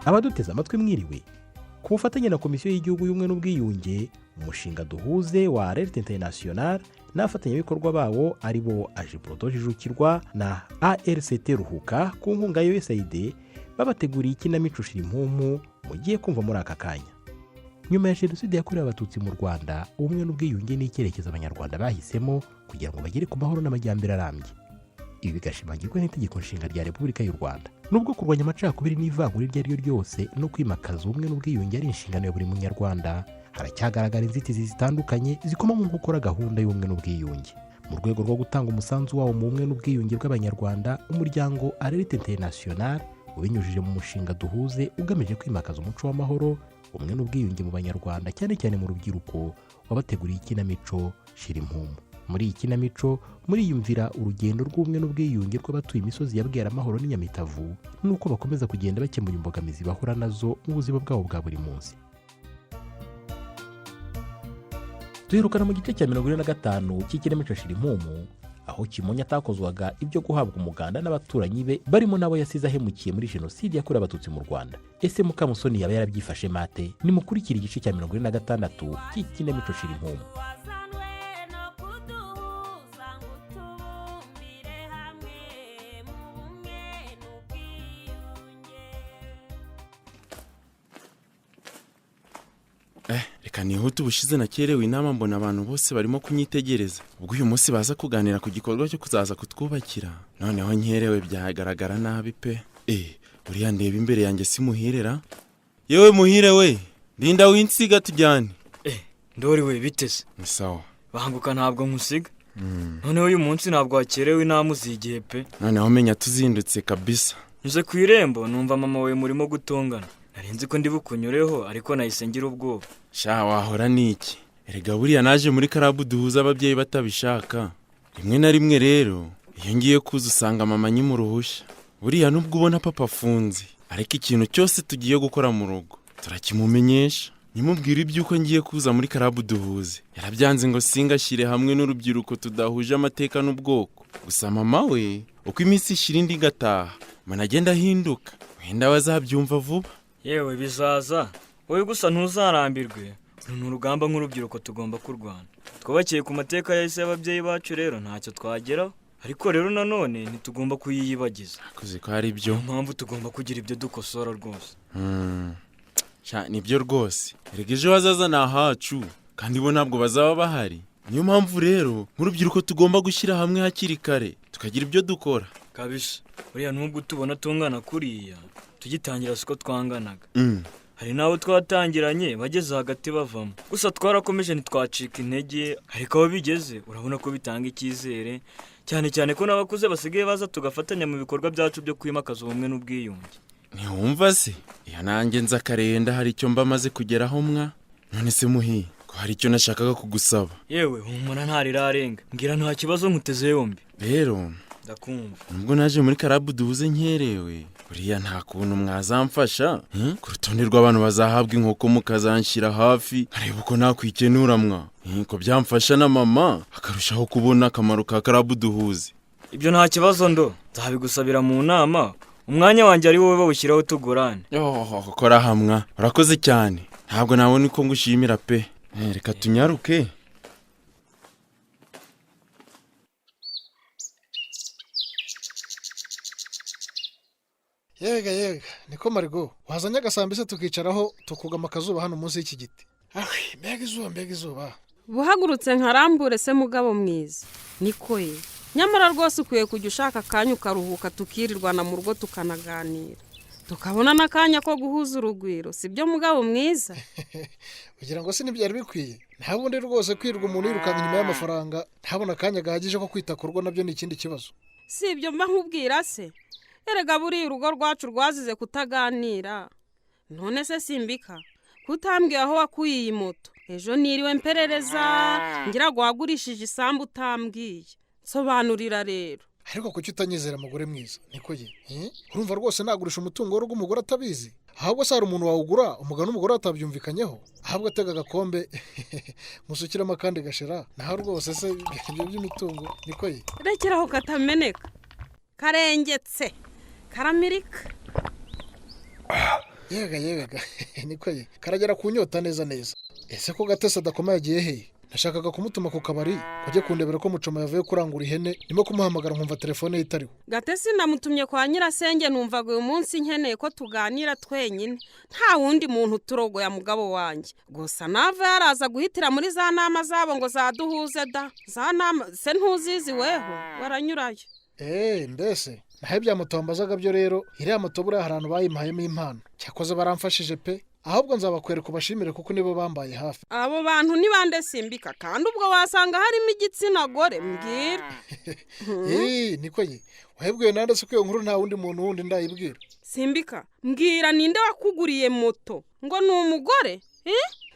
Abaduteze amatwi, mwiriwe. Ku bufatanye na Komisiyo y'Igihugu y'Ubumwe n'Ubwiyunge, umushinga Duhuze wa Alert International n'abafatanyabikorwa bawo, ari bo AJPRODO Jijukirwa na ARCT Ruhuka, ku nkunga ya USAID, babateguriye ikinamico Shira Impumu mugiye kumva muri aka kanya. Nyuma ya Jenoside yakorewe Abatutsi mu Rwanda, ubumwe n'ubwiyunge ni icyerekezo Abanyarwanda bahisemo kugira ngo bagere ku mahoro n'amajyambere arambye. Ibi bigashimangirwa n'Itegeko Nshinga rya Repubulika y'u Rwanda. Nubwo kurwanya amacakubiri n'ivangura iryo ari ryo ryose no kwimakaza ubumwe n'ubwiyunge ari inshingano ya buri Munyarwanda, haracyagaragara inzitizi zitandukanye zikoma mu gukora gahunda y'ubumwe n'ubwiyunge. Mu rwego rwo gutanga umusanzu wawo mu bumwe n'ubwiyunge bw'Abanyarwanda, umuryango Alert International, ubinyujije mu mushinga Duhuze ugamije kwimakaza umuco w'amahoro, ubumwe n'ubwiyunge mu Banyarwanda, cyane cyane mu rubyiruko, wabateguriye ikinamico Shira Impumu. Muri iyi kinamico muriyumvira urugendo rw'ubumwe n'ubwiyunge rw'abatuye imisozi ya Bweramahoro n'Inyamitavu, n'uko bakomeza kugenda bakemura imbogamizi bahura nazo mu buzima bwabo bwa buri munsi. Duherukana mu gice cya 45 cy'ikinamico Shira Impumu, aho Kimonyo atakozwaga ibyo guhabwa umuganda n'abaturanyi be, barimo n'abo yasize ahemukiye muri Jenoside yakorewe Abatutsi mu Rwanda. Ese Mukamusoni yaba yarabyifashe mate? Nimukurikire igice cya 46 cy'ikinamico Shira Impumu. Wazanwe no kuduhuza ngo tubumbire hamwe mu bumwe n'ubwiyunge. Reka nihute, ubushize nakerewe inama mbona abantu bose barimo kunyitegereza. Ubwo uyu munsi baza kuganira ku gikorwa cyo kuzaza kutwubakira, noneho nkerewe byagaragara nabi pe. Uriya ndeba imbere yanjye si Muhirera? Yewe Muhire we, ndinda winsiga tujyane. Ndori we, biteze? Ni sawa. Banguka, ntabwo nkusiga. Noneho uyu munsi ntabwo wakerewe inama, uzigihe pe. Noneho menya tuzindutse kabisa. Nyuze ku irembo numva mama wawe murimo gutongana. Nari nzi ko ndi bukunyureho, ariko nahise ngira ubwoba. Sha, wahora niki? Erega buriya naje muri club Duhuza ababyeyi batabishaka. Rimwe na rimwe rero iyo ngiye kuza usanga mama nyima uruhushya. Buriya nubwo ubona papa afunze, ariko ikintu cyose tugiye gukora mu rugo turakimumenyesha. Nimubwira iby'uko ngiye kuza muri club Duhuze, yarabyanze ngo singashyire hamwe n'urubyiruko tudahuje amateka n'ubwoko. Gusa mama we, uko iminsi ishira indi igataha, mbona agenda ahinduka. Wenda bazabyumva vuba. Yewe, bizaza, wowe gusa ntuzarambirwe. Uru ni urugamba nk'urubyiruko tugomba kurwana. Twubakiye ku mateka yahise y'ababyeyi bacu, rero ntacyo twageraho, ariko rero nanone ntitugomba kuyiyibagiza. Kuzi ko ari byo. Niyo mpamvu tugomba kugira ibyo dukosora rwose. Sha, nibyo rwose. Erega ejo hazaza ni ahacu, kandi bo ntabwo bazaba bahari. Niyo mpamvu rero nk'urubyiruko tugomba gushyira hamwe hakiri kare, tukagira ibyo dukora. Kabisa, buriya nubwo tubona tungana kuriya, tugitangira siko twanganaga. Hari n'abo twatangiranye bageze hagati bavamo, gusa twarakomeje ntitwacika intege. Ariko aho bigeze urabona ko bitanga icyizere, cyane cyane ko n'abakuze basigaye baza tugafatanya mu bikorwa byacu byo kwimakaza ubumwe n'ubwiyunge. Ntiwumva se, iyo nanjye nza karenda hari icyo mba maze kugeraho mwa. None se Muhi, ko hari icyo nashakaga kugusaba? Yewe, humura, ntarirarenga. Mbwira, nta kibazo, nkuteze yombi. Rero Ndakumva. nubwo naje muri club Duhuze nkerewe, buriya nta kuntu mwazamfasha, Ku rutonde rw'abantu bazahabwa inkoko mukazanshyira hafi, nkareba uko nakwikenura mwa. Ko byamfasha na mama akarushaho kubona akamaro ka club Duhuze. Ibyo nta kibazo ndo, nzabigusabira mu nama. Umwanya wanjye ari wowe bawushyiraho, tugurane. Oh, kora hamwa, urakoze cyane. Ntabwo nabona uko ngushimira pe. Reka tunyaruke. Yega yega, niko Marigo, wazanye agasambi se tukicaraho tukugama akazuba hano munsi y'iki giti? Ahwi, mbega izuba, mbega izuba! Buhagurutse nkarambure se mugabo mwiza? Niko ye, nyamara rwose ukwiye kujya ushaka akanya ukaruhuka, tukirirwana mu rugo, tukanaganira, tukabona n'akanya ko guhuza urugwiro. Si byo mugabo mwiza? Kugira ngo se ntibyari bikwiye? Nta bundi rwose kwirirwa umuntu yirukanka inyuma y'amafaranga ntabona akanya gahagije ko kwita ku rugo, nabyo ni ikindi kibazo. Si ibyo mba nkubwira se? Erega buriya urugo rwacu rwazize kutaganira. None se simbika kutambwiye aho wakuye iyi moto? Ejo niriwe mperereza ngira ngo wagurishije isambu utambwiye. Nsobanurira rero. Ariko kuki utanyizera, mugore mwiza? Niko ye, urumva rwose nagurisha umutungo w'urugo umugore atabizi? Ahubwo se hari umuntu wawugura umugabo n'umugore batabyumvikanyeho? Ahubwo atega agakombe musukiramo akandi gashira. Naho rwose se ibyo by'imitungo, niko ye. Rekeraho katameneka, karengetse karamirika. Yega yega, niko ye, karagera ku nyota neza neza. Ese ko Gatesi adakomeye agiye hehe? Nashakaga kumutuma ku kabari ngo ajye kundebera ko Mucoma yavuye kurangura ihene, ndimo kumuhamagara nkumva telefone ye itariho. Gatesi namutumye kwa nyirasenge, numvaga uyu munsi nkeneye ko tuganira twenyine, nta wundi muntu uturogoya mugabo wanjye. Gusa nava yaraza guhitira muri za nama zabo ngo zaduhuze da. Za nama se ntuzizi weho, baranyurayo. Eee, mbese naho ibya moto wambazaga byo rero, iriya moto buriya hari ahantu bayimpayemo impano. Cyakoze baramfashije pe, ahubwo nzabakwereka ubashimire kuko nibo bambaye hafi. Abo bantu ni bande Simbika? Kandi ubwo wasanga harimo igitsina gore, mbwira. Eee, niko ye, wahebwiwe nande se ko iyo nkuru nta wundi muntu wundi ndayibwira? Simbika, mbwira, ninde wakuguriye moto? Ngo ni umugore?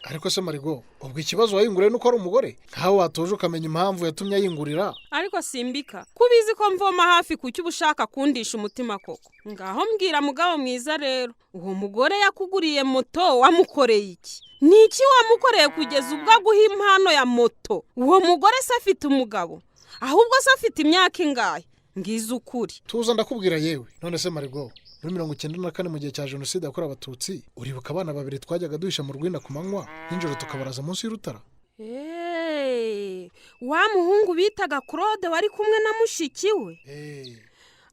Ariko se Marigo, ubwo ikibazo wayinguriye nuko ari umugore? Nkaho watuje ukamenya impamvu yatumye ayingurira. Ariko Simbika, ko ubizi ko mvoma hafi, kuki uba ushaka kundisha umutima koko? Ngaho mbwira mugabo mwiza rero, uwo mugore yakuguriye moto wamukoreye iki? Ni iki wamukoreye kugeza ubwo aguha impano ya moto? Uwo mugore se afite umugabo? Ahubwo se afite imyaka ingahe? Ngize ukuri. Tuza ndakubwira yewe. None se Marigo, muri 94 mu gihe cya jenoside yakorewe Abatutsi, uribuka abana babiri twajyaga duhisha mu rwina ku manywa, nijoro tukabaraza munsi y'urutara? Eee, wa muhungu bitaga Claude wari kumwe na mushiki we?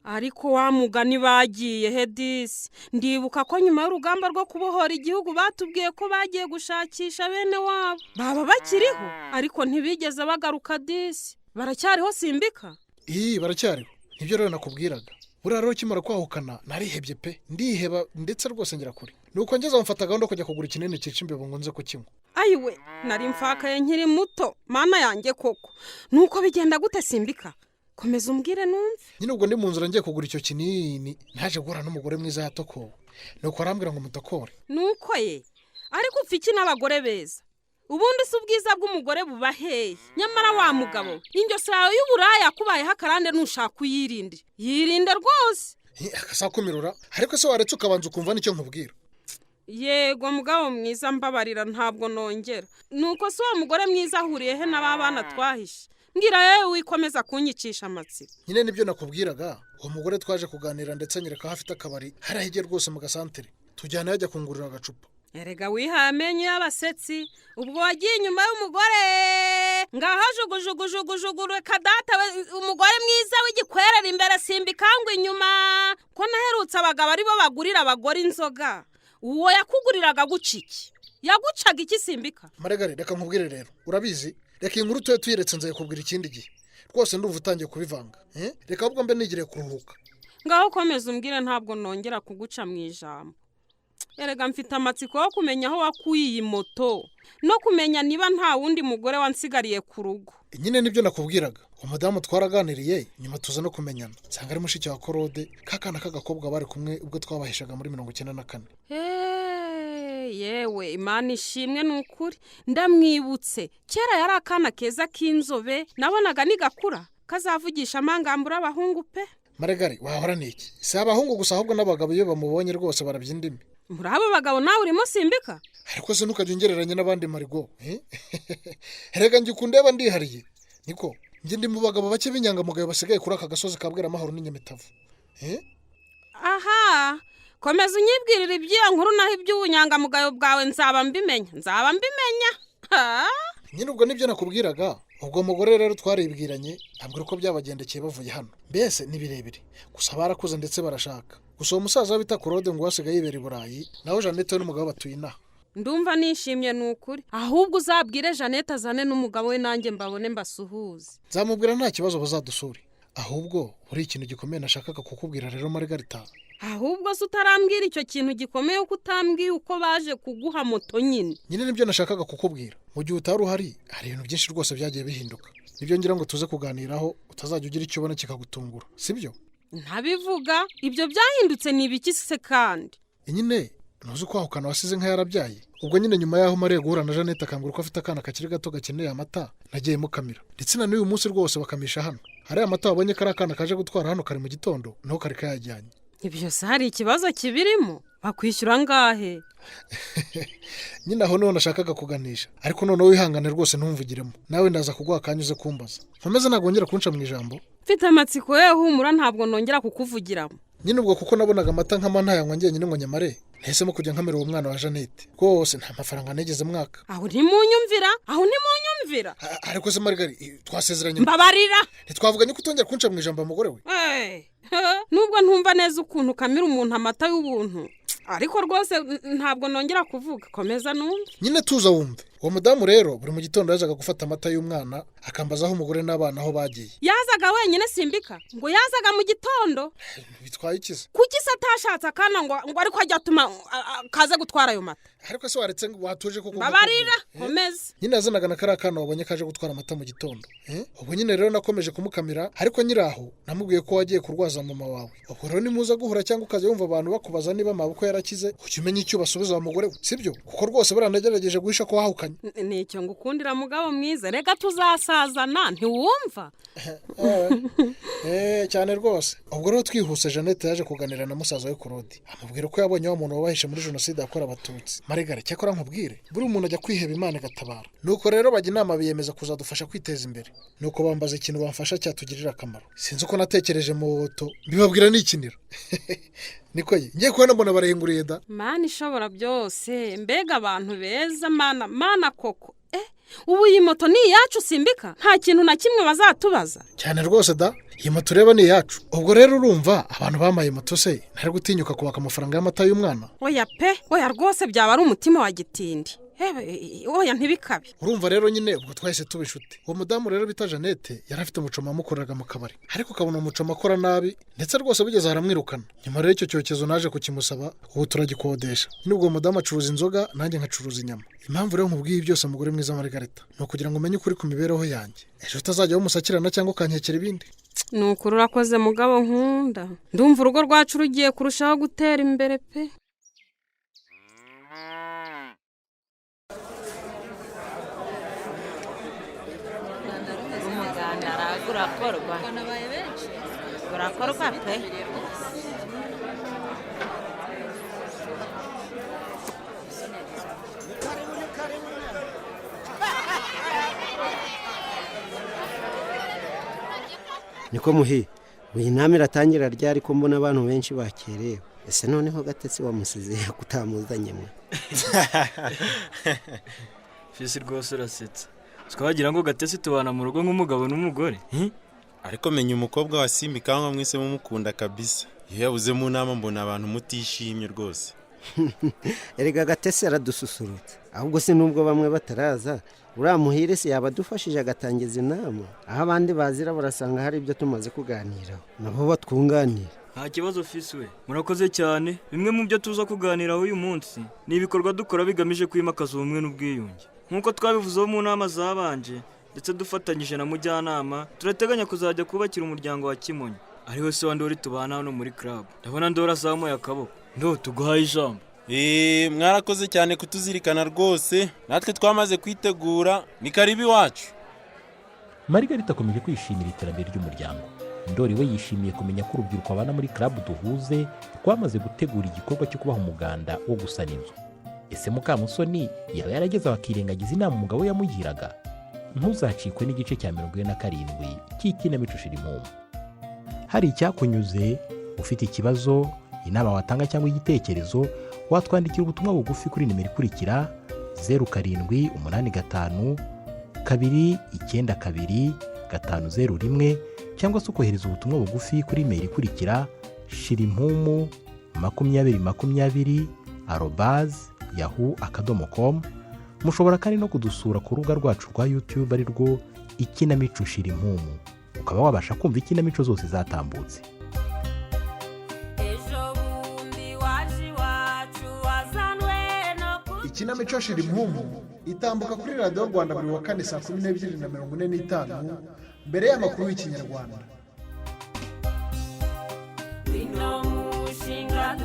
Ariko wa mugani bagiye he disi? Ndibuka ko nyuma y'urugamba rwo kubohora igihugu batubwiye ko bagiye gushakisha bene wabo, baba bakiriho, ariko ntibigeze bagaruka disi. Baracyariho Simbika? Iyi baracyariho, nibyo rero nakubwiraga. Buriya rero ukimara kwahukana narihebye pe, ndiheba ndetse rwose ngera kure. Nuko ngeze aho mfata gahunda yo kujya kugura ikinini cyica imbeba ngo nze kukinywa. Ayiwe, nari mfakaye nkiri muto, mana yanjye koko. Nuko bigenda gute Simbika? Komeza umbwire numve. Nyine ubwo ndi mu nzira ngiye kugura icyo kinini, naje guhura n'umugore mwiza yatokowe, nuko arambwira ngo mutokore. Nuko ye, ariko upfa iki n'abagore beza? Ubundi si ubwiza bw'umugore buba hehe? Nyamara wa mugabo, ingeso yawe y'uburaya yakubayeho akarande, nushaka uyirinde, yirinde rwose. Akasakumirura, ariko se waretse ukabanza ukumva nicyo nkubwira? Yego mugabo mwiza, mbabarira, ntabwo nongera. Nuko si uwo mugore mwiza ahuriye he n'aba bana twahishe? Mbwira yewe, wikomeza kunyicisha amatsiko. Nyine nibyo nakubwiraga, uwo mugore twaje kuganira ndetse anyereka aho afite akabari hariya hirya rwose mu gasantere, tujyana yajya kungurira agacupa. Erega wihaye amenyo y'abasetsi, ubwo wagiye inyuma y'umugore. Ngaho jugujugujugujugu, reka data we, umugore mwiza w'igikwerere imbere, Simbikangwa inyuma. Ko naherutse abagabo aribo bagurira abagore inzoga, uwo yakuguriraga guca iki? Yagucaga iki Simbika? Maregare, reka nkubwire rero, urabizi, reka iyi nkuru tube tuyiretse, nzayikubwira ikindi gihe. Rwose ndumva utangiye kubivanga. Reka ahubwo mbe nigiriye kuruhuka. Ngaho komeza umbwire, ntabwo nongera kuguca mu ijambo. Erega mfite amatsiko yo kumenya aho wakuye iyi moto, no kumenya niba nta wundi mugore wansigariye ku rugo. Nyine nibyo nakubwiraga, umudamu twaraganiriye nyuma tuza no kumenyana, nsanga ari mushiki wa Korode, kakana k'agakobwa bari kumwe ubwo twabahishaga muri 94. Eee, yewe, Imana ishimwe ni ukuri, ndamwibutse. Kera yari akana keza k'inzobe, nabonaga nigakura kazavugisha amangambura abahungu pe. Maregari, wahora ni iki? Si abahungu gusa, ahubwo n'abagabo iyo bamubonye rwose barabya indimi. Muri abo bagabo nawe urimo Simbika? Ariko se ntukajya ungereranya n'abandi Marigo. Erega njye ukundeba ndihariye. Niko njye ndi mu bagabo bake b'inyangamugayo basigaye kuri aka gasozi ka Bweramahoro n'Inyamitavo. Aha, komeza unyibwirira iby'iyo nkuru, naho iby'ubunyangamugayo bwawe nzaba mbimenya, nzaba mbimenya. Ha? Nyine ubwo nibyo nakubwiraga. Ubwo mugore rero twaribwiranye, ambwira uko byabagendekeye bavuye hano. Mbese ni birebire, gusa barakuze ndetse barashaka. Gusa uwo musaza bita Claude ngo wasigaye yibera i Burayi, naho Jeannette we n'umugabo batuye inaha. Ndumva nishimye ni ukuri. Ahubwo uzabwire Jeannette azane n'umugabo we, nanjye mbabone mbasuhuze. Nzamubwira, nta kibazo, bazadusure. Ahubwo buri ikintu gikomeye nashakaga kukubwira rero Margarita. Ahubwo se utarambwira icyo kintu gikomeye, uko utambwiye uko baje kuguha moto nyine? Nyine nibyo nashakaga kukubwira. Mu gihe utari uhari hari ibintu byinshi rwose byagiye bihinduka, nibyo ngira ngo tuze kuganiraho, utazajya ugira icyo ubona kikagutungura, sibyo? Ntabivuga, ibyo byahindutse ni ibiki se kandi? Nyine ntuzi ko kwahukana wasize nka yarabyaye. Ubwo nyine nyuma y'aho mariye guhura na Jeannette akambwira ko afite akana kakiri gato gakeneye amata, nagiye mukamira, ndetse na n'uyu munsi rwose bakamisha hano. Hariya amata wabonye kari akana kaje gutwara hano kare mu gitondo, niho kari kayajyanye. Ibyo se hari ikibazo kibirimo? Bakwishyura angahe? Nyine aho niho nashakaga kuganisha, ariko noneho wihangane rwose ntumvugiremo, nawe ndaza kuguha akanya uze kumbaza. Nkomeze, ntabwo wongera kunca mu ijambo. Mfite amatsiko ye, humura, ntabwo nongera kukuvugiramo. Nyine ubwo kuko nabonaga amata nkama ntayanywa njyenyine ngo nyamare, nahisemo kujya nkamira uwo mwana wa Jeannette. Rwose nta mafaranga nigeze mwaka. Aho ntimunyumvira, aho ntimunyumvira. Ariko se Marigari, twasezeranye? Mbabarira. Ntitwavuganye ko utongera kunca mu ijambo, mugore we? Nubwo ntumva neza ukuntu ukamira umuntu amata y'ubuntu, ariko rwose ntabwo nongera kuvuga. Komeza numve. Nyine tuza wumve. Uwo mudamu rero buri mu gitondo yazaga gufata amata y'umwana, akambaza aho umugore n'abana aho bagiye. Yazaga wenyine Simbika? Ngo yazaga mu gitondo? Bitwaye ikiza? Kuki se atashatse akana ngo ariko ajya atuma kaze gutwara ayo mata? Ariko se waretse watuje koko? Mbabarira, komeza. Nyine yazanaga na kariya kana wabonye kaje gutwara amata mu gitondo. Ubwo nyine rero nakomeje kumukamira, ariko nyiri aho namubwiye ko wagiye kurwaza mama wawe. Ubwo rero nimuza guhura cyangwa ukajya wumva abantu bakubaza niba mabukwe yarakize, ujye umenya icyo ubasubiza wa mugore we, sibyo? Kuko rwose buriya nagerageje guhisha ko wahukanye. Nicyo ngukundira, mugabo mwiza. Reka tuzasazana, ntiwumva? Cyane rwose. Ubwo rero twihuse, Jeannette yaje kuganira na musaza we Claude, amubwira ko yabonye wa muntu wabahishe muri jenoside yakorewe Abatutsi. Marigare, cyakora nkubwire, buri umuntu ajya kwiheba Imana igatabara. Nuko rero bajya inama, biyemeza kuzadufasha kwiteza imbere. Nuko bambaza ikintu bamfasha cyatugirira akamaro. Sinzi uko natekereje moto, mbibabwira nikinira. Niko ye, ngiye kubona mbona barahinguriye da. Mana ishobora byose, mbega abantu beza! Mana, mana koko! Ubu iyi moto ni iyacu Simbika? Nta kintu na kimwe bazatubaza? Cyane rwose da, iyi moto ureba ni iyacu. Ubwo rero urumva abantu bamaye moto se ntari gutinyuka kubaka amafaranga y'amata y'umwana? Oya pe, oya rwose, byaba ari umutima wa gitindi. Oya, ntibikabe. Urumva rero nyine ubwo twahise tuba inshuti. Uwo mudamu rero bita Jeannette yari afite umucoma wamukoreraga mu kabari, ariko ukabona umucoma akora nabi, ndetse rwose bigeze aramwirukana. Nyuma rero icyo cyokezo naje kukimusaba, ubu turagikodesha. Nyine ubwo mudamu acuruza inzoga, nanjye nkacuruza inyama. Impamvu rero nkubwiye byose, mugore mwiza Margarita, ni ukugira ngo umenye ukuri ku mibereho yanjye, ejo utazajya wumusakirana cyangwa ukankekera ibindi. Ni ukuri urakoze, mugabo nkunda. Ndumva urugo rwacu rugiye kurushaho gutera imbere pe. Umuganda urakorwa, urakorwa pe. Niko muhi, iyi nama iratangira ryari ko mbona abantu benshi bakerewe? Ese noneho Gatesi wamusize kutamuzanye mwe? Fisi, rwose urasetsa. Twagira ngo Gatesi tubana mu rugo nk'umugabo n'umugore. Ariko menya umukobwa wa Simbi kangwa mwese mumukunda kabisa. Iyo yabuze mu nama mbona abantu mutishimye rwose. Erega Gatesi aradususurutsa. Ahubwo se nubwo bamwe bataraza, uriya muhire se yaba adufashije agatangiza inama? Aho abandi bazira barasanga hari ibyo tumaze kuganiraho, nabo batwunganira. Nta kibazo fisi we, murakoze cyane. Bimwe mu byo tuza kuganiraho uyu munsi ni ibikorwa dukora bigamije kwimakaza ubumwe n'ubwiyunge, nk'uko twabivuzeho mu nama zabanje, ndetse dufatanyije na mujyanama turateganya kuzajya kubakira umuryango wa Kimonyo, ariwe se wa Ndori tubana hano muri club. Ndabona Ndori azamuye akaboko. Ndo, tuguhaye ijambo. Mwarakoze cyane kutuzirikana rwose, natwe twamaze kwitegura, ni karibu iwacu. Margarita akomeje kwishimira iterambere ry'umuryango. Ndori we yishimiye kumenya ko urubyiruko abana muri club Duhuze rwamaze gutegura igikorwa cyo kubaha umuganda wo gusana inzu. Ese Mukamusoni yaba yarageze bakirengagiza inama umugabo we yamugiraga? Ntuzacikwe n'igice cya 47 cy'ikinamico Shira Impumu. Hari icyakunyuze, ufite ikibazo, inama watanga cyangwa igitekerezo, watwandikira ubutumwa bugufi kuri nimero ikurikira: 0785 292 501, cyangwa se ukohereza ubutumwa bugufi kuri imeri ikurikira: shirimpumu2020@yahoo.com. Mushobora kandi no kudusura ku rubuga rwacu rwa YouTube, ari rwo Ikinamico Shira Impumu, ukaba wabasha kumva ikinamico zose zatambutse. Ejo bundi waje iwacu wazanwe no Ikinamico Shira Impumu itambuka kuri Radiyo Rwanda buri wa kane saa 12:45 mbere y'amakuru y'Ikinyarwanda. Wino mushinga.